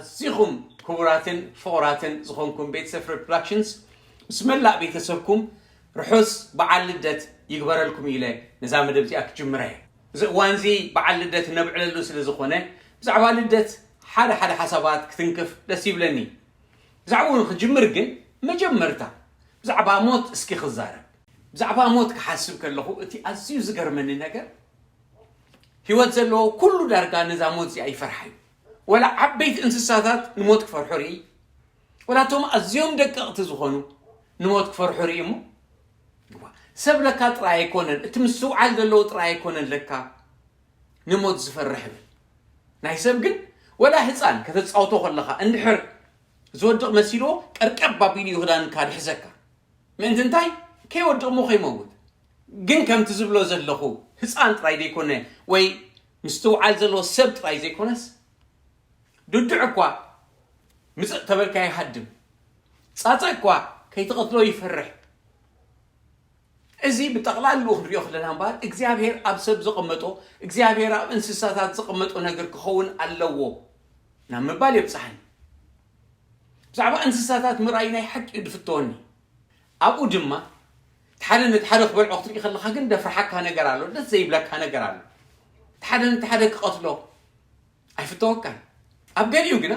ኣዚኹም ክቡራትን ፍቑራትን ዝኾንኩም ቤተሰብ ፍረ ፕሮዳክሽንስ፣ ምስ መላእ ቤተሰብኩም ርሑስ በዓል ልደት ይግበረልኩም ኢለ ነዛ መደብ እዚኣ ክጅምራ እየ። እዚ እዋን እዚ በዓል ልደት ነብዕለሉ ስለ ዝኾነ፣ ብዛዕባ ልደት ሓደ ሓደ ሓሳባት ክትንክፍ ደስ ይብለኒ። ብዛዕባኡ ንክጅምር ግን፣ መጀመርታ ብዛዕባ ሞት እስኪ ክዛረብ። ብዛዕባ ሞት ክሓስብ ከለኹ፣ እቲ ኣዝዩ ዝገርመኒ ነገር፣ ህይወት ዘለዎ ኩሉ ዳርጋ ነዛ ሞት እዚኣ ይፈርሓ እዩ። ወላ ዓበይቲ እንስሳታት ንሞት ክፈርሑ ርኢ፣ ወላ እቶም ኣዝዮም ደቀቕቲ ዝኾኑ ንሞት ክፈርሑ ርኢ። እሞ ሰብ ለካ ጥራይ ኣይኮነን፣ እቲ ምስትውዓል ዘለዎ ጥራይ ኣይኮነን ለካ ንሞት ዝፈርሕ እብል። ናይ ሰብ ግን፣ ወላ ህፃን ከተፃውቶ ከለኻ እንድሕር ዝወድቕ መሲልዎ፣ ቀርቀብ ኣቢሉ እዩ ክዳንካ ድሕዘካ። ምእንቲ እንታይ? ከይወድቕ እሞ ከይመውት። ግን ከምቲ ዝብሎ ዘለኹ፣ ህፃን ጥራይ ዘይኮነ ወይ ምስትውዓል ዘለዎ ሰብ ጥራይ ዘይኮነስ፣ ድዱዕ እኳ ምፅእ ተበልካ ይሃድም፣ ፃፀ እኳ ከይትቐትሎ ይፈርሕ። እዚ ብጠቕላልኡ ክንሪኦ ከለና እምበኣር፣ እግዚኣብሔር ኣብ ሰብ ዘቐመጦ፣ እግዚኣብሔር ኣብ እንስሳታት ዘቐመጦ ነገር ክኸውን ኣለዎ ናብ ምባል የብጽሓኒ። ብዛዕባ እንስሳታት ምርኣይ ናይ ሓቂ እዩ ድፍተወኒ። ኣብኡ ድማ፣ እቲ ሓደ ነቲ ሓደ ክበልዖ ክትርኢ ከለኻ ግን ደፍርሓካ ነገር ኣሎ፣ ደስ ዘይብለካ ነገር ኣሎ። እቲ ሓደ ነቲ ሓደ ክቐትሎ ኣይፍተወካን። ኣብ ገሊኡ ግና፣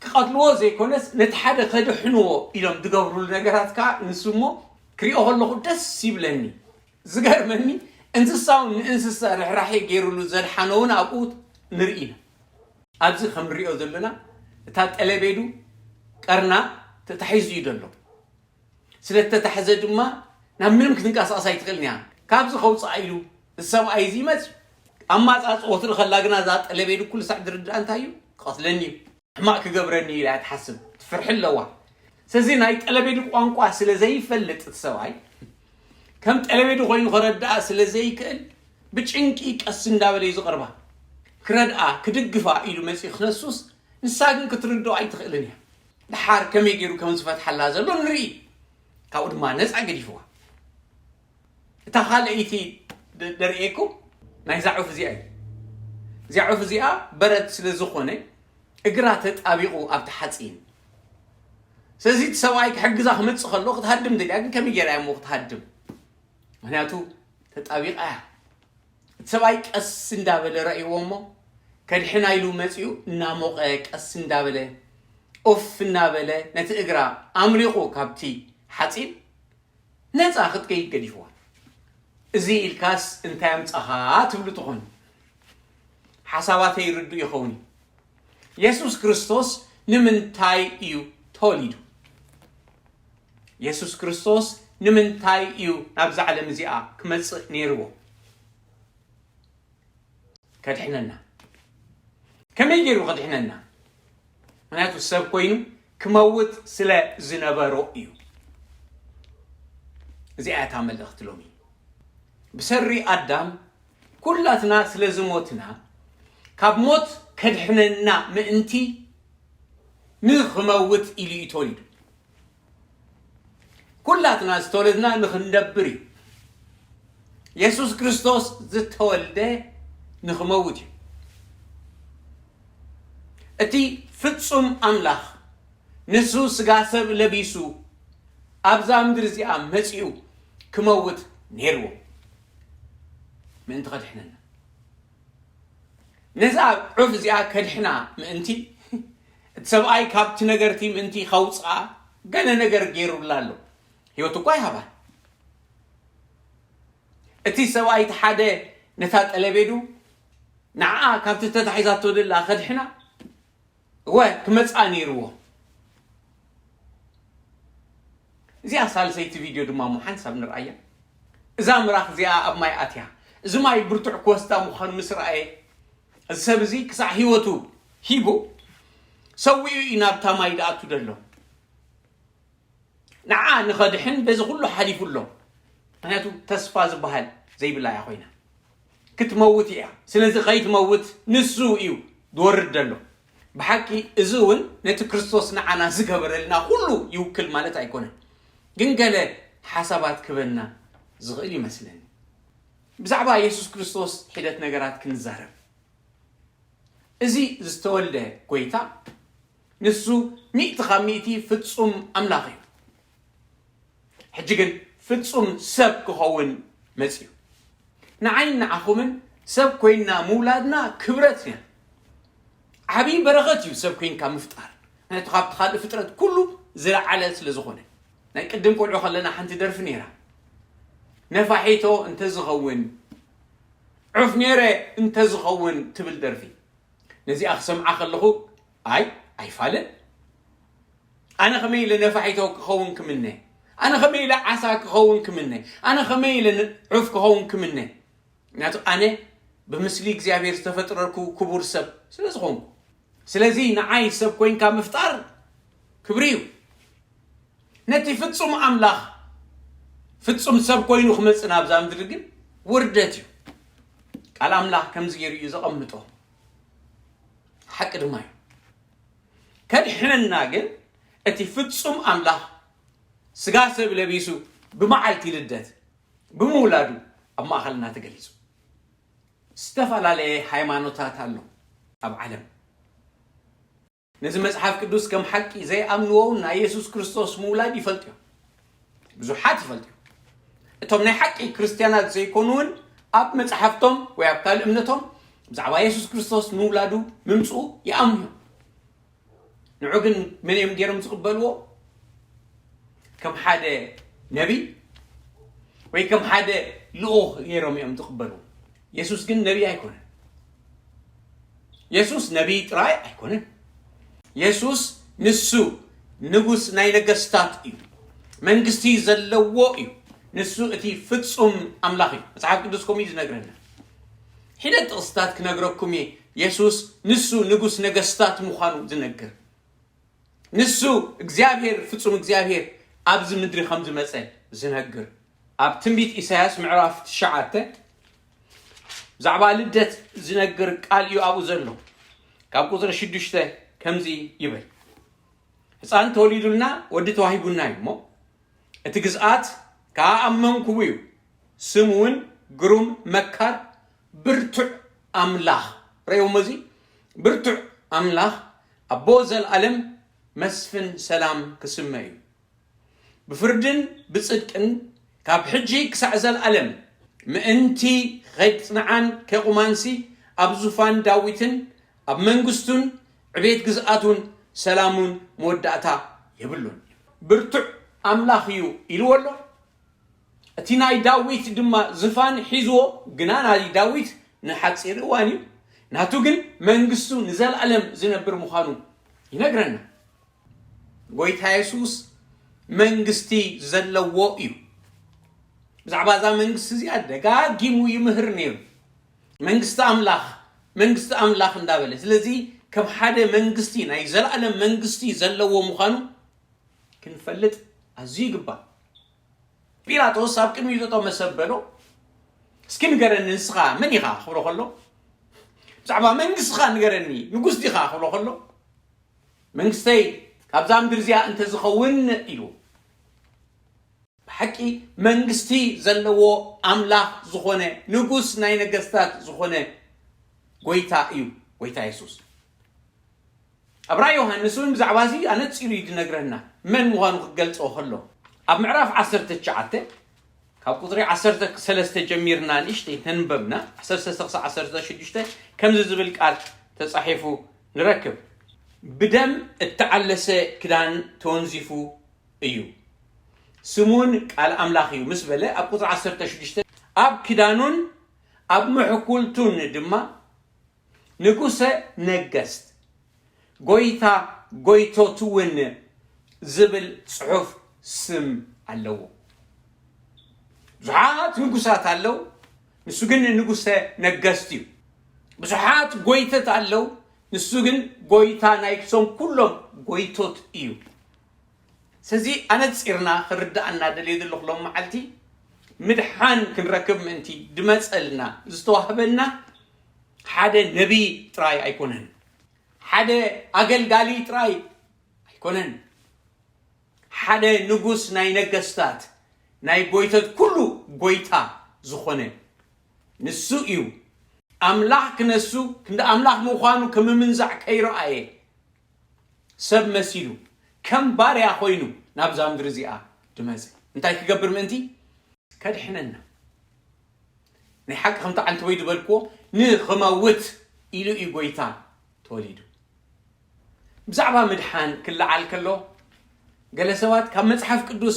ክቐትልዎ ዘይኮነስ ነቲ ሓደ ከድሕንዎ ኢሎም ዝገብሩሉ ነገራት ከኣ ንሱ እሞ ክሪኦ ከለኹ ደስ ይብለኒ። ዝገርመኒ፣ እንስሳውን ንእንስሳ ርሕራሄ ገይሩሉ ዘድሓኖ እውን ኣብኡ ንርኢ ኢና። ኣብዚ ከም ንሪኦ ዘለና፣ እታ ጠለቤዱ ቀርና ተታሒዙ እዩ ዘሎ። ስለ እተታሕዘ ድማ ናብ ምንም ክትንቀሳቐስ ኣይትኽእልን እያ። ካብዚ ከውፅኣ ኢሉ እዚ ሰብኣይ እዚ ይመፅእ። ኣማፃፅኦ ትርኢ ከላ ግና እዛ ጠለቤዱ ኩሉ ሳዕ ዝርድኣ እንታይ እዩ? ክቐትለኒ እዩ። ሕማቕ ክገብረኒ ኢላ እያ ትሓስብ። ትፍርሒ ኣለዋ። ስለዚ ናይ ጠለቤዱ ቋንቋ ስለ ዘይፈልጥ እቲ ሰብኣይ፣ ከም ጠለቤዱ ኮይኑ ከረድኣ ስለ ዘይክእል፣ ብጭንቂ ቀስ እንዳበለ እዩ ዝቐርባ። ክረድኣ፣ ክድግፋ ኢሉ መፂኡ ክነሱስ፣ ንሳ ግን ክትርድኦ ኣይትኽእልን እያ። ደሓር ከመይ ገይሩ ከም ዝፈትሓላ ዘሎ ንርኢ። ካብኡ ድማ ነፃ ገዲፍዋ። እታ ካልኣይቲ ደ-፣ ደርእየኩም ናይዛ ዑፍ እዚኣ እዩ። እዚኣ ዑፍ እዚኣ በረድ ስለ ዝኾነ እግራ ተጣቢቑ ኣብቲ ሓፂን። ስለዚ እቲ ሰብኣይ ክሕግዛ ክመፅእ ከሎ ክትሃድም ደልያ፣ ግን ከመይ ገይራ እያ እሞ ክትሃድም? ምኽንያቱ ተጣቢቓ እያ። እቲ ሰብኣይ ቀስ እንዳበለ ረእይዎ እሞ፣ ከድሕና ኢሉ መፂኡ እናሞቐ ቀስ እንዳበለ፣ ኡፍ እናበለ ነቲ እግራ ኣምሊቑ ካብቲ ሓፂን ነፃ ክትከይድ ገዲፍዋ። እዚ ኢልካስ እንታይ ኣምፃኻ ትብሉ ትኾኑ። ሓሳባተይ ይርድኡ ይኸውን እዩ። የሱስ ክርስቶስ ንምንታይ እዩ ተወሊዱ? የሱስ ክርስቶስ ንምንታይ እዩ ናብዛ ዓለም እዚኣ ክመጽእ ነይርዎ? ከድሕነና። ከመይ ገይሩ ከድሕነና? ምኽንያቱ ሰብ ኮይኑ ክመውት ስለ ዝነበሮ እዩ። እዚኣ እታ መልእኽቲ ሎሚ። ብሰሪ ኣዳም ኩላትና ስለ ዝሞትና፣ ካብ ሞት ከድሕነና ምእንቲ ንኽመውት ኢሉ እዩ ተወሊዱ። ኩላትና ዝተወለድና ንኽንነብር እዩ። የሱስ ክርስቶስ ዝተወልደ ንኽመውት እዩ። እቲ ፍጹም ኣምላኽ ንሱ ስጋ ሰብ ለቢሱ ኣብዛ ምድሪ እዚኣ መጺኡ ክመውት ነይርዎ፣ ምእንቲ ከድሕነና። ነዛ ዑፍ እዚኣ ከድሕና ምእንቲ፣ እቲ ሰብኣይ ካብቲ ነገርቲ ምእንቲ ከውፅኣ ገለ ነገር ገይሩላ ኣሎ። ህይወት እኳ ይሃባን። እቲ ሰብኣይ እቲ ሓደ ነታ ጠለቤዱ ንዓኣ ካብቲ ተታሒዛቶ ደላ ከድሕና፣ እወ፣ ክመጽኣ ነይርዎ። እዚኣ ሳልሰይቲ ቪድዮ ድማ እሞ ሓንሳብ ንርኣያ። እዛ ምራኽ እዚኣ ኣብ ማይ ኣትያ። እዚ ማይ ብርቱዕ ክወስዳ ምዃኑ ምስ ረኣየ፣ እዚ ሰብ እዚ ክሳዕ ህይወቱ ሂቡ ሰዊኡ እዩ ናብታ ማይ ዝኣቱ ዘሎ። ንዓ ንኸድሕን በዚ ኩሉ ሓሊፉ ኣሎ። ምኽንያቱ ተስፋ ዝበሃል ዘይብላ እያ ኮይና። ክትመውት እያ። ስለዚ ከይትመውት ንሱ እዩ ዝወርድ ዘሎ። ብሓቂ እዚ እውን ነቲ ክርስቶስ ንዓና ዝገበረልና ኩሉ ይውክል ማለት ኣይኮነን። ግን ገለ ሓሳባት ክበና ዝኽእል ይመስለኒ። ብዛዕባ የሱስ ክርስቶስ ሒደት ነገራት ክንዛረብ። እዚ ዝተወልደ ጎይታ ንሱ ሚእቲ ካብ ሚእቲ ፍጹም ኣምላኽ እዩ። ሕጂ ግን ፍጹም ሰብ ክኸውን መጺኡ። ንዓይን ንዓኹምን ሰብ ኮይንና ምውላድና ክብረት እዩ። ዓብዪ በረኸት እዩ ሰብ ኮይንካ ምፍጣር። ምክንያቱ ካብቲ ካልእ ፍጥረት ኩሉ ዝለዓለ ስለ ዝኾነ። ናይ ቅድም ቆልዑ ከለና ሓንቲ ደርፊ ነይራ። ነፋሒቶ እንተዝኸውን፣ ዑፍ ነይረ እንተዝኸውን ትብል ደርፊ። ነዚኣ ክሰምዓ ከለኹ ኣይ ኣይፋልን። ኣነ ከመይ ኢለ ነፋሒቶ ክኸውን ክምነ? ኣነ ከመይ ኢለ ዓሳ ክኸውን ክምነ? ኣነ ከመይ ኢለ ን- ዑፍ ክኸውን ክምነ? ምክንያቱ ኣነ ብምስሊ እግዚኣብሔር ዝተፈጥረርኩ ክቡር ሰብ ስለ ዝኾንኩ። ስለዚ ንዓይ ሰብ ኮይንካ ምፍጣር ክብሪ እዩ። ነቲ ፍጹም ኣምላኽ ፍጹም ሰብ ኮይኑ ክመጽእ ናብዛ ምድሪ ግን ውርደት እዩ። ቃል ኣምላኽ ከምዚ ገይሩ እዩ ዘቐምጦ። ሓቂ ድማ እዩ። ከድሕነና ግን እቲ ፍጹም ኣምላኽ ስጋ ሰብ ለቢሱ ብመዓልቲ ልደት ብምውላዱ ኣብ ማእኸልና ተገሊጹ። ዝተፈላለየ ሃይማኖታት ኣሎ ኣብ ዓለም። ነዚ መጽሓፍ ቅዱስ ከም ሓቂ ዘይኣምንዎ እውን ናይ የሱስ ክርስቶስ ምውላድ ይፈልጡ እዮም። ብዙሓት ይፈልጡ እዮም። እቶም ናይ ሓቂ ክርስትያናት ዘይኮኑ እውን ኣብ መጽሓፍቶም ወይ ኣብ ካልእ እምነቶም ብዛዕባ የሱስ ክርስቶስ ምውላዱ ምምጽኡ ይኣምኑ እዮም። ንዑ ግን መን እዮም ገይሮም ዝቕበልዎ? ከም ሓደ ነቢይ ወይ ከም ሓደ ልኡኽ ገይሮም እዮም ዝቕበልዎ። የሱስ ግን ነቢይ ኣይኮነን። የሱስ ነቢይ ጥራይ ኣይኮነን። የሱስ ንሱ ንጉስ ናይ ነገስታት እዩ። መንግስቲ ዘለዎ እዩ። ንሱ እቲ ፍጹም ኣምላኽ እዩ። መጽሓፍ ቅዱስ ከምኡ እዩ ዝነግረና። ሒደት ጥቕስታት ክነግረኩም እየ። የሱስ ንሱ ንጉስ ነገስታት ምዃኑ ዝነግር። ንሱ እግዚኣብሔር፣ ፍጹም እግዚኣብሔር ኣብዚ ምድሪ ከም ዝመጸ ዝነግር። ኣብ ትንቢት ኢሳያስ ምዕራፍ ትሽዓተ ብዛዕባ ልደት ዝነግር ቃል እዩ ኣብኡ ዘሎ። ካብ ቁጽሪ ሽዱሽተ ከምዚ ይብል፣ ህፃን ተወሊዱልና፣ ወዲ ተዋሂቡና እዩ እሞ፣ እቲ ግዝኣት ከዓ ኣብ መንኩቡ እዩ። ስሙ እውን ግሩም መካር፣ ብርቱዕ ኣምላኽ። ረእዮሞ እዚ፣ ብርቱዕ ኣምላኽ፣ ኣቦ ዘልኣለም፣ መስፍን ሰላም ክስመ እዩ። ብፍርድን ብጽድቅን ካብ ሕጂ ክሳዕ ዘልኣለም ምእንቲ ኸጽንዓን ከቑማንሲ ኣብ ዙፋን ዳዊትን ኣብ መንግስቱን ዕቤት ግዝኣቱን ሰላሙን መወዳእታ የብሉን። ብርቱዕ ኣምላኽ እዩ ኢልዎ ኣሎ። እቲ ናይ ዳዊት ድማ ዝፋን ሒዝዎ፣ ግና ናይ ዳዊት ንሓጺር እዋን እዩ፣ ናቱ ግን መንግስቱ ንዘለኣለም ዝነብር ምዃኑ ይነግረና። ጎይታ የሱስ መንግስቲ ዘለዎ እዩ። ብዛዕባ እዛ መንግስቲ እዚኣ ደጋጊሙ ይምህር ነይሩ። መንግስቲ ኣምላኽ፣ መንግስቲ ኣምላኽ እንዳበለ። ስለዚ ከም ሓደ መንግስቲ፣ ናይ ዘለኣለም መንግስቲ ዘለዎ ምዃኑ ክንፈልጥ ኣዝዩ ይግባእ። ጲላጦስ ኣብ ቅድሚኡ ጠጠው መሰ በሎ፣ "እስኪ ንገረኒ፣ ንስኻ መን ኢኻ?" ክብሎ ከሎ፣ "ብዛዕባ መንግስትኻ ንገረኒ፣ ንጉስ ዲኻ?" ክብሎ ከሎ፣ "መንግስተይ ካብዛ ምድሪ እዚኣ እንተዝኸውን" ኢሉ። ብሓቂ መንግስቲ ዘለዎ ኣምላኽ ዝኾነ፣ ንጉስ ናይ ነገስታት ዝኾነ ጎይታ እዩ ጎይታ የሱስ። ኣብ ራእይ ዮሃንስ እውን ብዛዕባ እዚ ኣነጺሩ እዩ ዝነግረና፣ መን ምዃኑ ክገልጾ ከሎ። ኣብ ምዕራፍ ዓሰርተ ትሽዓተ፣ ካብ ቁጽሪ ዓሰርተ ሰለስተ ጀሚርና ንእሽተይ ተንበብና፣ ዓሰርተ ሰለስተ ክሳብ ዓሰርተ ሽዱሽተ ከምዚ ዝብል ቃል ተጻሒፉ ንረክብ። "ብደም እተዓለሰ ክዳን ተወንዚፉ እዩ፣ ስሙን ቃል ኣምላኽ እዩ" ምስ በለ፣ ኣብ ቁጽሪ ዓሰርተ ሽዱሽተ፣ "ኣብ ክዳኑን ኣብ ምሕኩልቱን ድማ ንጉሰ ነገስት፣ ጎይታ ጎይቶት እውን ዝብል ጽሑፍ ስም ኣለዎ።" ብዙሓት ንጉሳት ኣለዉ፣ ንሱ ግን ንጉሰ ነገስት እዩ። ብዙሓት ጎይተት ኣለዉ፣ ንሱ ግን ጎይታ ናይ ክሶም ኩሎም ጎይቶት እዩ። ስለዚ ኣነጺርና ክርድኣና ደልየ ዘለኹ ሎም መዓልቲ፣ ምድሓን ክንረክብ ምእንቲ ድመጸልና ዝተዋህበና ሓደ ነቢይ ጥራይ ኣይኮነን፣ ሓደ ኣገልጋሊ ጥራይ ኣይኮነን። ሓደ ንጉስ ናይ ነገስታት፣ ናይ ጎይተት ኩሉ ጎይታ ዝኾነ ንሱ እዩ። ኣምላኽ ክነሱ ክንዲ ኣምላኽ ምዃኑ ከምምንዛዕ ከይረኣየ፣ ሰብ መሲሉ ከም ባርያ ኮይኑ ናብዛ ምድሪ እዚኣ ድመጸ። እንታይ ክገብር ምእንቲ? ከድሕነና። ናይ ሓቂ ከምቲ ዓንተወይ ዝበልክዎ ንኽመውት ኢሉ እዩ ጎይታ ተወሊዱ። ብዛዕባ ምድሓን ክለዓል ከሎ ገለ ሰባት ካብ መጽሓፍ ቅዱስ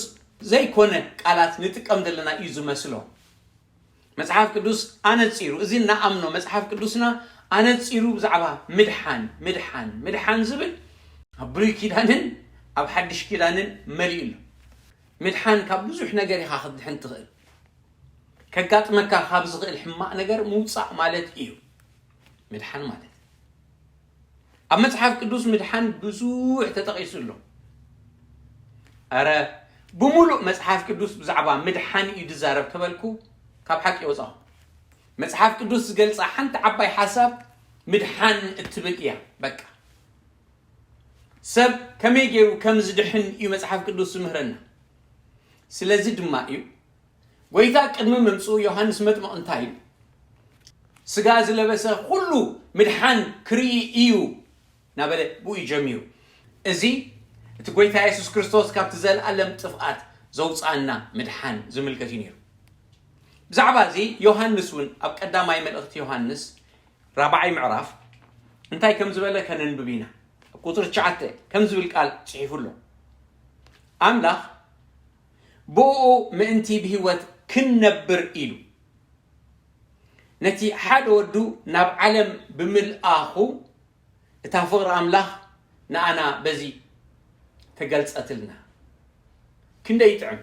ዘይኮነ ቃላት ንጥቀም ዘለና እዩ ዝመስሎ። መጽሓፍ ቅዱስ ኣነጺሩ፣ እዚ እናኣምኖ መጽሓፍ ቅዱስና ኣነጺሩ ብዛዕባ ምድሓን ምድሓን ምድሓን ዝብል ኣብ ብሉይ ኪዳንን ኣብ ሓድሽ ኪዳንን መሊኡ ኣሎ። ምድሓን ካብ ብዙሕ ነገር ኢኻ ክትድሕን ትኽእል። ከጋጥመካ ካብ ዝኽእል ሕማቕ ነገር ምውጻእ ማለት እዩ ምድሓን ማለት። ኣብ መጽሓፍ ቅዱስ ምድሓን ብዙሕ ተጠቒሱ ኣሎ። ኣረ፣ ብምሉእ መጽሓፍ ቅዱስ ብዛዕባ ምድሓን እዩ ዝዛረብ ተበልኩ፣ ካብ ሓቂ ወጻኹ። መጽሓፍ ቅዱስ ዝገልጻ ሓንቲ ዓባይ ሓሳብ ምድሓን እትብል እያ። በቃ፣ ሰብ ከመይ ገይሩ ከም ዝድሕን እዩ መጽሓፍ ቅዱስ ዝምህረና። ስለዚ ድማ እዩ ጎይታ ቅድሚ ምምጽኡ ዮሃንስ መጥምቕ እንታይ ኢሉ? ስጋ ዝለበሰ ኩሉ ምድሓን ክርኢ እዩ እናበለ ብኡ እዩ ጀሚሩ። እዚ እቲ ጎይታ የሱስ ክርስቶስ ካብቲ ዘለኣለም ጥፍኣት ዘውፅኣና ምድሓን ዝምልከት እዩ ነይሩ። ብዛዕባ እዚ ዮሃንስ እውን ኣብ ቀዳማይ መልእኽቲ ዮሃንስ ራብዓይ ምዕራፍ እንታይ ከም ዝበለ ከነንብብ ኢና። ኣብ ቁፅሪ ትሽዓተ ከም ዝብል ቃል ፅሒፉ ኣሎ። ኣምላኽ ብኡ ምእንቲ ብህይወት ክንነብር ኢሉ ነቲ ሓደ ወዱ ናብ ዓለም ብምልኣኹ እታ ፍቕሪ ኣምላኽ ንኣና በዚ ተገልጸትልና። ክንደይ ይጥዕም!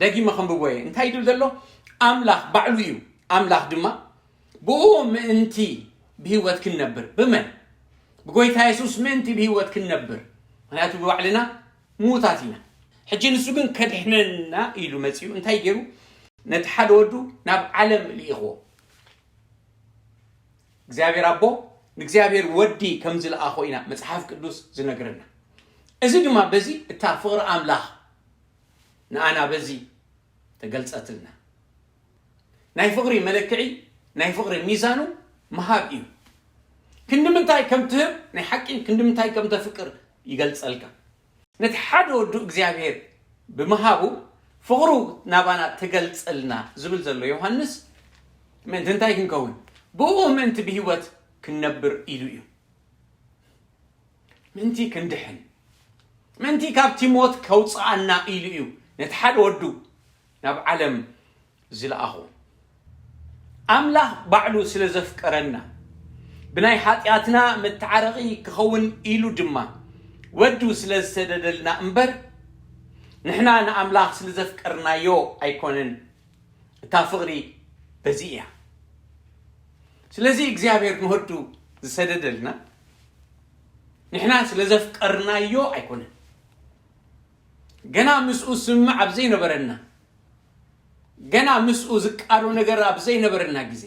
ደጊመ ከንብቦ እየ። እንታይ ይብል ዘሎ? ኣምላኽ ባዕሉ እዩ። ኣምላኽ ድማ ብኡ ምእንቲ ብህይወት ክንነብር። ብመን? ብጎይታ የሱስ ምእንቲ ብህይወት ክንነብር። ምኽንያቱ ብባዕልና ምዉታት ኢና። ሕጂ ንሱ ግን ከድሕነና ኢሉ መጺኡ እንታይ ገይሩ? ነቲ ሓደ ወዱ ናብ ዓለም ልኢኽዎ። እግዚኣብሔር ኣቦ ንእግዚኣብሔር ወዲ ከም ዝለኣኾ ኢና መጽሓፍ ቅዱስ ዝነግረና። እዚ ድማ በዚ እታ ፍቕሪ ኣምላኽ ንኣና በዚ ተገልጸትልና። ናይ ፍቕሪ መለክዒ፣ ናይ ፍቕሪ ሚዛኑ ምሃብ እዩ። ክንዲ ምንታይ ከም ትህብ፣ ናይ ሓቂ ክንዲ ምንታይ ከም ተፍቅር ይገልጸልካ። ነቲ ሓደ ወዱ እግዚኣብሔር ብምሃቡ ፍቕሩ ናባና ተገልጸልና ዝብል ዘሎ ዮሃንስ፣ ምእንቲ እንታይ ክንከውን? ብኡ ምእንቲ ብህይወት ክንነብር ኢሉ እዩ። ምእንቲ ክንድሕን፣ ምእንቲ ካብቲ ሞት ከውጽኣና ኢሉ እዩ ነቲ ሓደ ወዱ ናብ ዓለም ዝለኣኹ። ኣምላኽ ባዕሉ ስለ ዘፍቀረና፣ ብናይ ሓጢኣትና መተዓረቒ ክኸውን ኢሉ ድማ ወዱ ስለ ዝሰደደልና እምበር፣ ንሕና ንኣምላኽ ስለ ዘፍቀርናዮ ኣይኮነን። እታ ፍቕሪ በዚ እያ። ስለዚ እግዚኣብሔር ንወዱ ዝሰደደልና ንሕና ስለ ዘፍቀርናዮ ኣይኮነን። ገና ምስኡ ስምምዕ ኣብ ዘይነበረና፣ ገና ምስኡ ዝቃዶ ነገር ኣብ ዘይነበረና ግዜ፣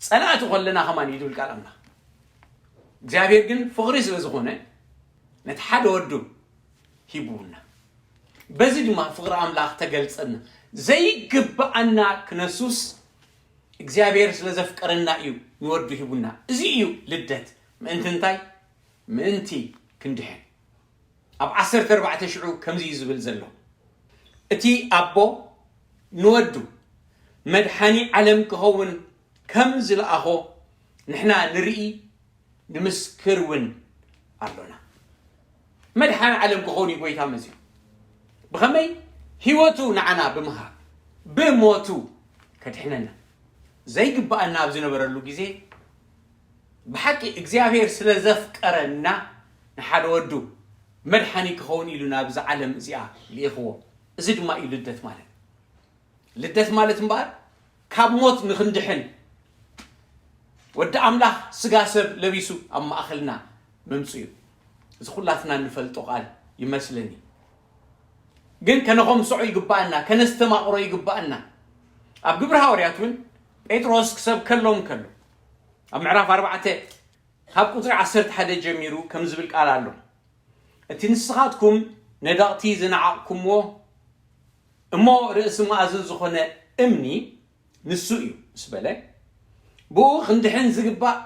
ጸላእቲ ከለና ከማን እዩ ዝብል ቃል ኣምላኽ። እግዚኣብሔር ግን ፍቕሪ ስለ ዝኾነ ነቲ ሓደ ወዱ ሂቡና። በዚ ድማ ፍቕሪ ኣምላኽ ተገልጸልና። ዘይግብኣና ክነሱስ እግዚኣብሔር ስለ ዘፍቀረና እዩ ንወዱ ሂቡና። እዚ እዩ ልደት። ምእንቲ እንታይ? ምእንቲ ክንድሕን። ኣብ ዓሰርተ ኣርባዕተ ሽዑ ከምዚ እዩ ዝብል ዘሎ። እቲ ኣቦ ንወዱ መድሓኒ ዓለም ክኸውን ከም ዝለኣኾ ንሕና ንርኢ፣ ንምስክር እውን ኣሎና። መድሓኒ ዓለም ክኸውን እዩ ጎይታ መዚኡ። ብኸመይ? ህይወቱ ንዓና ብምሃብ፣ ብሞቱ ከድሕነና። ዘይግብኣና ኣብ ዝነበረሉ ግዜ፣ ብሓቂ እግዚኣብሔር ስለ ዘፍቀረና ንሓደ ወዱ መድሓኒ ክኸውን ኢሉ ናብዛ ዓለም እዚኣ ልኢኽዎ። እዚ ድማ እዩ ልደት ማለት። ልደት ማለት እምበኣር ካብ ሞት ንኽንድሕን ወዲ ኣምላኽ ስጋ ሰብ ለቢሱ ኣብ ማእኸልና ምምፁ እዩ። እዚ ኩላትና እንፈልጦ ቃል ይመስለኒ። ግን ከነኾምስዖ ይግባኣና፣ ከነስተማቕሮ ይግባኣና። ኣብ ግብሪ ሃዋርያት እውን ጴጥሮስ ክሰብከሎም ከሎ ኣብ ምዕራፍ ኣርባዕተ ካብ ቁፅሪ ዓሰርተ ሓደ ጀሚሩ ከም ዝብል ቃል ኣሎ። እቲ ንስኻትኩም ነደቕቲ ዝነዓቕኩምዎ እሞ ርእሲ መኣዝን ዝኾነ እምኒ ንሱ እዩ ምስ በለ፣ ብኡ ክንድሕን ዝግባእ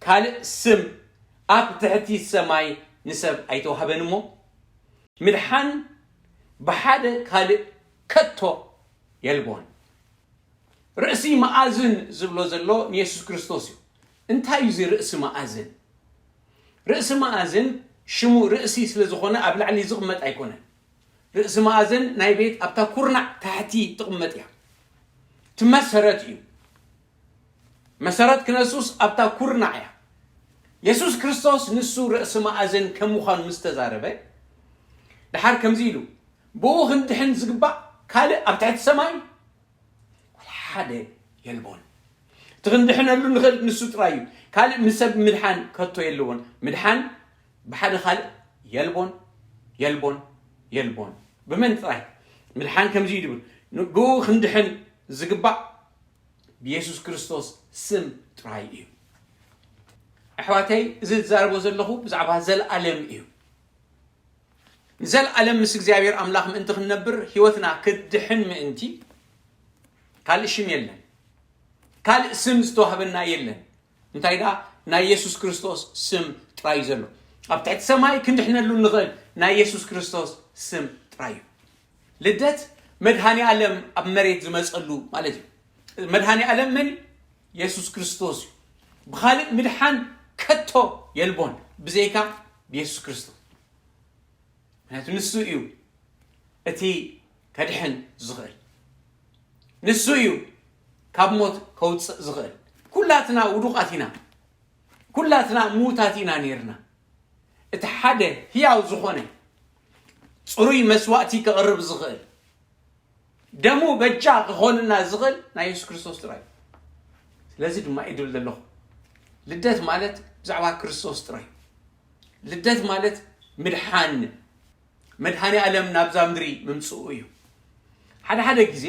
ካልእ ስም ኣብ ትሕቲ ሰማይ ንሰብ ኣይተዋህበን እሞ፣ ምድሓን ብሓደ ካልእ ከቶ የልቦን። ርእሲ መኣዝን ዝብሎ ዘሎ ንየሱስ ክርስቶስ እዩ። እንታይ እዩ እዚ ርእሲ መኣዝን? ርእሲ መኣዝን ሽሙ ርእሲ ስለ ዝኾነ ኣብ ላዕሊ ዝቕመጥ ኣይኮነን። ርእሲ መኣዝን ናይ ቤት ኣብታ ኩርናዕ ታሕቲ ትቕመጥ እያ። እቲ መሰረት እዩ። መሰረት ክነሱስ ኣብታ ኩርናዕ እያ። የሱስ ክርስቶስ ንሱ ርእሲ መኣዝን ከም ምዃኑ ምስ ተዛረበ፣ ደሓር ከምዚ ኢሉ፣ ብኡ ክንድሕን ዝግባእ ካልእ ኣብ ትሕቲ ሰማይ ወላ ሓደ የልቦን። እቲ ክንድሕነሉ ንኽእል ንሱ ጥራይ እዩ። ካልእ ንሰብ ምድሓን ከቶ የለዎን። ምድሓን ብሓደ ካልእ የልቦን፣ የልቦን፣ የልቦን። ብመን ጥራይ? ምድሓን ከምዚ እዩ ድብል፣ ን-፣ ብኡ ክንድሕን ዝግባእ ብየሱስ ክርስቶስ ስም ጥራይ እዩ። ኣሕዋተይ፣ እዚ ዝዛረቦ ዘለኹ ብዛዕባ ዘለኣለም እዩ። ንዘለኣለም ምስ እግዚኣብሔር ኣምላኽ ምእንቲ ክንነብር፣ ህይወትና ክድሕን ምእንቲ ካልእ ሽም የለን። ካልእ ስም ዝተዋህበና የለን። እንታይ ደኣ? ናይ የሱስ ክርስቶስ ስም ጥራይ እዩ ዘሎ። ኣብ ትሕቲ ሰማይ ክንድሕነሉ እንኽእል ናይ የሱስ ክርስቶስ ስም ጥራይ እዩ። ልደት መድሃኒ ኣለም ኣብ መሬት ዝመጸሉ ማለት እዩ። መድሃኒ ኣለም መን እዩ? የሱስ ክርስቶስ እዩ። ብኻልእ ምድሓን ከቶ የልቦን ብዘይካ ብየሱስ ክርስቶስ። ምክንያቱ ንሱ እዩ እቲ ከድሕን ዝኽእል። ንሱ እዩ ካብ ሞት ከውፅእ ዝኽእል። ኩላትና ውዱቓት ኢና። ኩላትና ምዉታት ኢና ነይርና። እቲ ሓደ ህያው ዝኾነ ጽሩይ መስዋእቲ ከቕርብ ዝኽእል፣ ደሙ በጃ ክኾንና ዝኽእል ናይ የሱስ ክርስቶስ ጥራይ እዩ። ስለዚ ድማ እዩ ድብል ዘለኹ፣ ልደት ማለት ብዛዕባ ክርስቶስ ጥራይ እዩ። ልደት ማለት ምድሓን፣ መድሃኒ ኣለም ናብዛ ምድሪ ምምጽኡ እዩ። ሓደ ሓደ ግዜ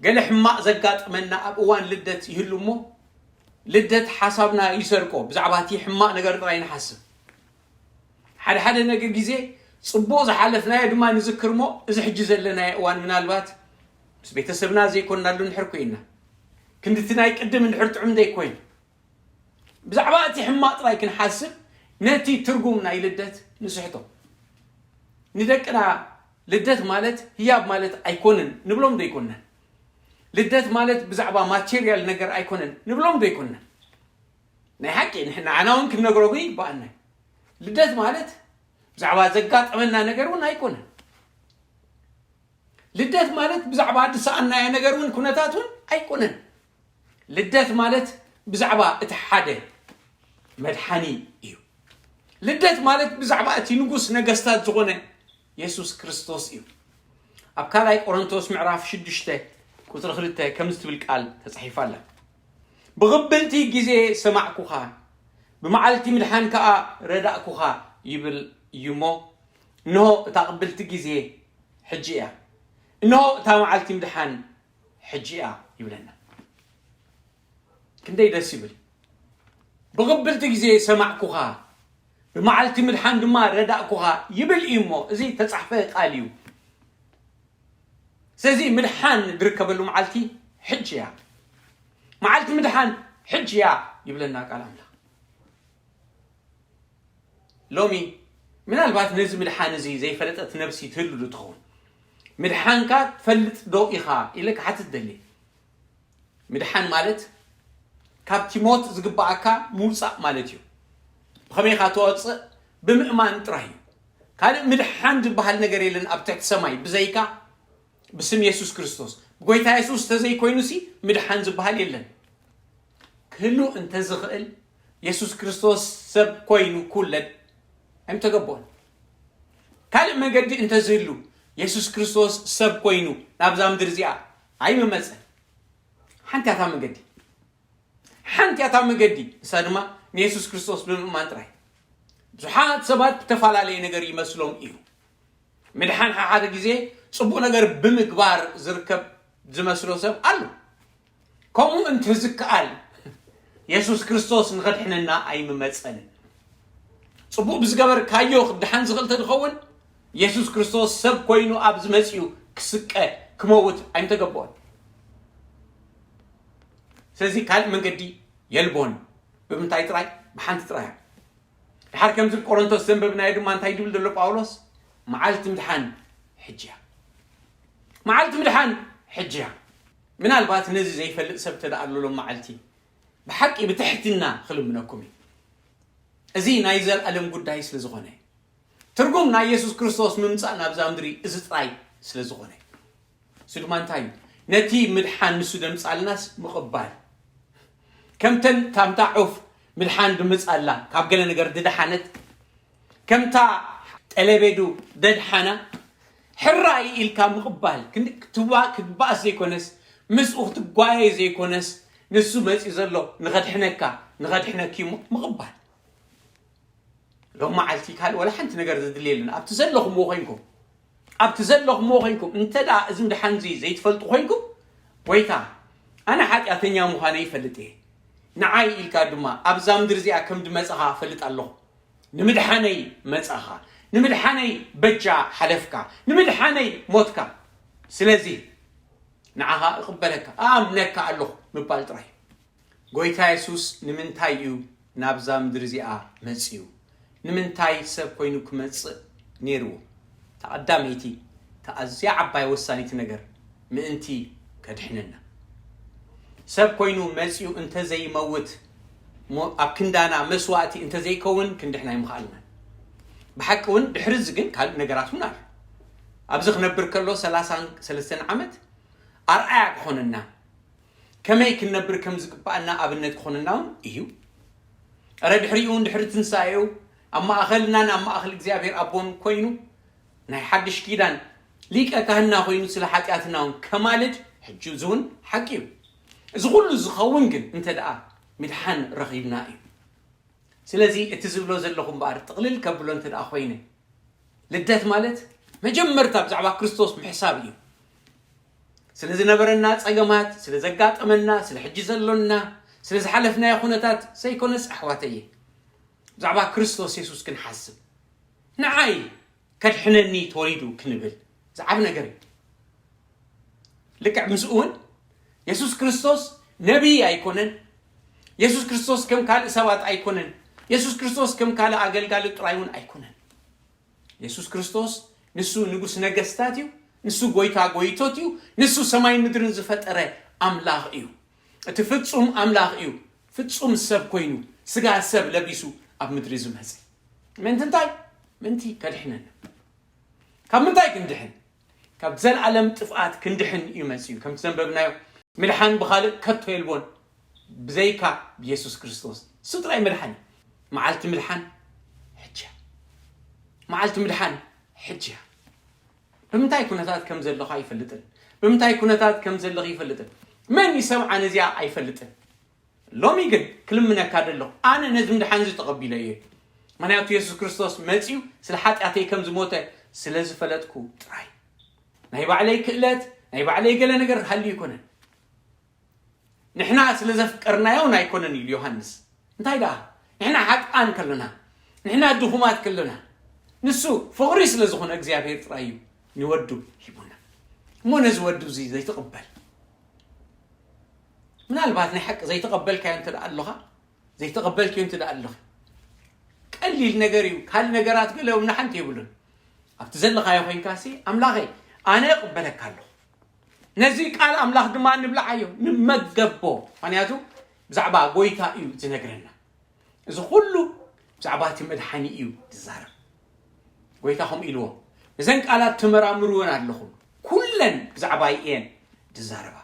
ገለ ሕማቕ ዘጋጥመና ኣብ እዋን ልደት ይህሉ እሞ፣ ልደት ሓሳብና ይሰርቆ፣ ብዛዕባ እቲ ሕማቕ ነገር ጥራይ ንሓስብ። ሓደ ሓደ ነገር ግዜ ጽቡቕ ዝሓለፍናዮ ድማ ንዝክር እሞ፣ እዚ ሕጂ ዘለናዮ እዋን ምናልባት ምስ ቤተሰብና ዘይኮንናሉ እንድሕር ኮይንና፣ ክንድቲ ናይ ቅድም እንድሕር ጥዑም ዘይኮይኑ፣ ብዛዕባ እቲ ሕማቕ ጥራይ ክንሓስብ፣ ነቲ ትርጉም ናይ ልደት ንስሕቶ። ንደቅና ልደት ማለት ህያብ ማለት ኣይኮነን ንብሎም ዶ ኣይኮነን? ልደት ማለት ብዛዕባ ማቴርያል ነገር ኣይኮነን ንብሎም ዶ ኣይኮነን? ናይ ሓቂ ንሕ-፣ ንዓና እውን ክንነግሮ ግን ይግባኣና። ልደት ማለት ብዛዕባ ዘጋጠመና ነገር እውን ኣይኮነን። ልደት ማለት ብዛዕባ ዝሰኣናዮ ነገር እውን ኩነታት እውን ኣይኮነን። ልደት ማለት ብዛዕባ እቲ ሓደ መድሓኒ እዩ። ልደት ማለት ብዛዕባ እቲ ንጉስ ነገስታት ዝኾነ የሱስ ክርስቶስ እዩ። ኣብ ካልኣይ ቆሮንቶስ ምዕራፍ ሽዱሽተ ቁጽሪ ክልተ ከምዚ ትብል ቃል ተጻሒፋ ኣላ። "ብቕብልቲ ግዜ ሰማዕኩኻ፣ ብመዓልቲ ምድሓን ከኣ ረዳእኩኻ" ይብል እዩ እሞ፣ እንሆ እታ ቅብልቲ ግዜ ሕጂ እያ፣ እንሆ እታ መዓልቲ ምድሓን ሕጂ እያ ይብለና። ክንደይ ደስ ይብል! "ብቕብልቲ ግዜ ሰማዕኩኻ፣ ብመዓልቲ ምድሓን ድማ ረዳእኩኻ" ይብል እዩ እሞ፣ እዚ ተጻሕፈ ቃል እዩ። ስለዚ ምድሓን ዝርከበሉ መዓልቲ ሕጂ እያ። መዓልቲ ምድሓን ሕጂ እያ ይብለና ቃል ኣምላኽ። ሎሚ ምናልባት ነዚ ምድሓን እዚ ዘይፈለጠት ነብሲ ትህሉ ዶ ትኸውን? ምድሓንካ ትፈልጥ ዶ ኢኻ ኢለ ክሓትት ደሊ። ምድሓን ማለት ካብቲ ሞት ዝግባኣካ ምውጻእ ማለት እዩ። ብኸመይ ኢኻ ትወጽእ? ብምእማን ጥራይ እዩ። ካልእ ምድሓን ዝበሃል ነገር የለን ኣብ ትሕቲ ሰማይ ብዘይካ ብስም የሱስ ክርስቶስ። ብጎይታ የሱስ ተዘይኮይኑሲ ምድሓን ዝበሃል የለን። ክህሉ እንተዝኽእል የሱስ ክርስቶስ ሰብ ኮይኑ ክውለድ ኣይምተገበኦን። ካልእ መገዲ እንተዝህሉ የሱስ ክርስቶስ ሰብ ኮይኑ ናብዛ ምድሪ እዚኣ ኣይምመጸን። ሓንቲ እያ እታ መገዲ። ሓንቲ እያ እታ መገዲ፣ ንሳ ድማ ንየሱስ ክርስቶስ ብምእማን ጥራይ። ብዙሓት ሰባት ዝተፈላለየ ነገር ይመስሎም እዩ። ምድሓን ሓደ ግዜ ጽቡቕ ነገር ብምግባር ዝርከብ ዝመስሎ ሰብ ኣሎ። ከምኡ እንተዝከኣል የሱስ ክርስቶስ ንኸድሕነና ኣይምመጸንን። ጽቡቕ ብዝገበርካዮ ክድሓን ዝኽእል ተዝኸውን የሱስ ክርስቶስ ሰብ ኮይኑ ኣብዚ መጺኡ ክስቀ ክመውት ኣይምተገበኦን። ስለዚ ካልእ መንገዲ የልቦን። ብምንታይ ጥራይ? ብሓንቲ ጥራይ እያ። ድሓር ከምዚ ቆሮንቶስ ዘንበብናዮ ድማ እንታይ ድብል ዘሎ ጳውሎስ? መዓልቲ ምድሓን ሕጂ እያ። መዓልቲ ምድሓን ሕጂ እያ። ምናልባት ነዚ ዘይፈልጥ ሰብ ተደኣ ኣሎ ሎም መዓልቲ ብሓቂ ብትሕትና ክልምነኩም እዩ። እዚ ናይ ዘልኣለም ጉዳይ ስለ ዝኾነ፣ ትርጉም ናይ የሱስ ክርስቶስ ምምጻእ ናብዛ ምድሪ እዚ ጥራይ ስለ ዝኾነ፣ እሱ ድማ እንታይ እዩ? ነቲ ምድሓን ንሱ ደምጻልናስ ምቕባል። ከምተን ታምታ ዑፍ ምድሓን ድምጻላ ካብ ገለ ነገር ድደሓነት፣ ከምታ ጠለቤዱ ደድሓና ሕራይ ኢልካ ምቕባል፣ ክንዲ ክትባ- ክትባእስ ዘይኮነስ፣ ምስኡ ክትጓየ ዘይኮነስ፣ ንሱ መጺኡ ዘሎ ንኸድሕነካ ንኸድሕነኪ ም- ምቕባል። ሎም መዓልቲ ካልእ ወላ ሓንቲ ነገር ዘድልየልን ኣብቲ ዘለኹምዎ ኮይንኩም ኣብቲ ዘለኹምዎ ኮይንኩም እንተ ደኣ እዚ ምድሓን እዚ ዘይትፈልጡ ኮይንኩም፣ ጎይታ፣ ኣነ ሓጢኣተኛ ምዃነ ይፈልጥ እየ፣ ንዓይ ኢልካ ድማ ኣብዛ ምድሪ እዚኣ ከም ድመጻኻ እፈልጥ ኣለኹ። ንምድሓነይ መጻኻ፣ ንምድሓነይ በጃ ሓለፍካ፣ ንምድሓነይ ሞትካ። ስለዚ ንዓኻ እቕበለካ፣ ኣምነካ ኣለኹ ምባል ጥራይ። ጎይታ የሱስ ንምንታይ እዩ ናብዛ ምድሪ እዚኣ መጺኡ? ንምንታይ ሰብ ኮይኑ ክመጽእ ነይርዎ? እታ ቀዳመይቲ፣ እታ ኣዝያ ዓባይ ወሳኒቲ ነገር ምእንቲ ከድሕነና። ሰብ ኮይኑ መጺኡ እንተዘይመውት፣ ሞ- ኣብ ክንዳና መስዋእቲ እንተዘይከውን ክንድሕን ኣይምኽኣልናን። ብሓቂ እውን ድሕሪ እዚ ግን ካልእ ነገራት እውን ኣሎ። ኣብዚ ክነብር ከሎ ሰላሳን ሰለስተን ዓመት ኣርኣያ ክኾነና፣ ከመይ ክንነብር ከም ዝግባኣና ኣብነት ክኾነና እውን እዩ። እረ ድሕሪኡ እውን ድሕሪ ትንሳኤኡ ኣብ ማእኸልናን ኣብ ማእኸል እግዚኣብሔር ኣቦን ኮይኑ ናይ ሓድሽ ኪዳን ሊቀ ካህንና ኮይኑ ስለ ሓጢኣትና እውን ከማልድ ሕጂ እዚ እውን ሓቂ እዩ። እዚ ኩሉ ዝኸውን ግን እንተ ደኣ ምድሓን ረኺብና እዩ። ስለዚ እቲ ዝብሎ ዘለኹ እምበኣር ጥቕልል ከብሎ እንተ ደኣ ኮይነ፣ ልደት ማለት መጀመርታ ብዛዕባ ክርስቶስ ምሕሳብ እዩ። ስለ ዝነበረና ጸገማት፣ ስለ ዘጋጠመና፣ ስለ ሕጂ ዘሎና፣ ስለ ዝሓለፍናዮ ኩነታት ዘይኮነስ፣ ኣሕዋተየ፣ ብዛዕባ ክርስቶስ የሱስ ክንሓስብ፣ ንዓይ ከድሕነኒ ተወሊዱ ክንብል ዝዓቢ ነገር እዩ። ልክዕ ምስኡ እውን የሱስ ክርስቶስ ነቢይ ኣይኮነን። የሱስ ክርስቶስ ከም ካልእ ሰባት ኣይኮነን። የሱስ ክርስቶስ ከም ካልእ ኣገልጋሊ ጥራይ እውን ኣይኮነን። የሱስ ክርስቶስ ንሱ ንጉስ ነገስታት እዩ። ንሱ ጎይታ ጎይቶት እዩ። ንሱ ሰማይን ምድርን ዝፈጠረ ኣምላኽ እዩ። እቲ ፍጹም ኣምላኽ እዩ። ፍጹም ሰብ ኮይኑ ስጋ ሰብ ለቢሱ ኣብ ምድሪ ዝመጸ ምእንቲ እንታይ? ምእንቲ ከድሕነና። ካብ ምንታይ ክንድሕን? ካብ ዘለኣለም ጥፍኣት ክንድሕን እዩ መጺኡ። ከምቲ ዘንበብናዮ፣ ምድሓን ብኻልእ ከቶ የልቦን ብዘይካ ብየሱስ ክርስቶስ። እሱ ጥራይ ምድሓን እዩ። መዓልቲ ምድሓን ሕጂ እያ። መዓልቲ ምድሓን ሕጂ እያ። ብምንታይ ኩነታት ከም ዘለኻ ኣይፈልጥን። ብምንታይ ኩነታት ከም ዘለኺ ይፈልጥን። መን ይሰምዓ ነዚኣ ኣይፈልጥን። ሎሚ ግን ክልምነካ ደለኹ፣ ኣነ ነዚ ምድሓን እዚ ተቐቢለ እየ። ምኽንያቱ የሱስ ክርስቶስ መጺኡ ስለ ሓጢኣተይ ከም ዝሞተ ስለ ዝፈለጥኩ ጥራይ። ናይ ባዕለይ ክእለት፣ ናይ ባዕለይ ገለ ነገር ሃልዩ ኣይኮነን። ንሕና ስለ ዘፍቀርናዮ እውን ኣይኮነን ኢሉ ዮሃንስ። እንታይ ደኣ? ንሕና ሓጥኣን ከለና፣ ንሕና ድኹማት ከለና፣ ንሱ ፍቕሪ ስለ ዝኾነ እግዚኣብሔር ጥራይ እዩ ንወዱ ሂቡና። እሞ ነዚ ወዱ እዚ ዘይትቕበል፣ ምናልባት ናይ ሓቂ ዘይተቐበልካዮ እንተ ደኣ ኣለኻ፣ ዘይተቐበልክዮ እንተ ደኣ ኣለኺ፣ ቀሊል ነገር እዩ። ካልእ ነገራት ገለ እውን ሓንቲ የብሉን። ኣብቲ ዘለኻዮ ኮይንካሲ፣ ኣምላኸይ፣ ኣነ እቕበለካ ኣለኹ። ነዚ ቃል ኣምላኽ ድማ ንብልዓዮ፣ ንመገቦ። ምኽንያቱ ብዛዕባ ጎይታ እዩ ዝነግረና። እዚ ኩሉ ብዛዕባ እቲ መድሓኒ እዩ ዝዛረብ። ጎይታ ከምኡ ኢልዎ፣ ነዘን ቃላት ትመራምርወን ኣለኹም፣ ኩለን ብዛዕባይ እየን ዝዛረባ።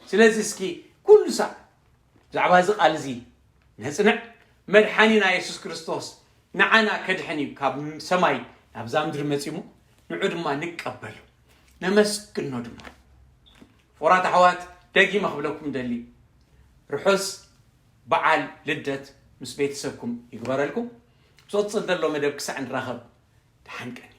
ስለዚ እስኪ ኩሉ ሳዕ ብዛዕባ እዚ ቃል እዚ ነጽንዕ። መድሓኒና የሱስ ክርስቶስ ንዓና ከድሕን እዩ ካብ ሰማይ ናብዛ ምድሪ መጺሙ፣ ንዑ ድማ ንቀበሎ፣ ነመስግኖ ድማ። ፍቑራት ኣሕዋት፣ ደጊመ ክብለኩም ደሊ፣ ርሑስ በዓል ልደት ምስ ቤተሰብኩም ይግበረልኩም። ብዝቕጽል ዘሎ መደብ ክሳዕ ንራኸብ፣ ደሓን ቀን።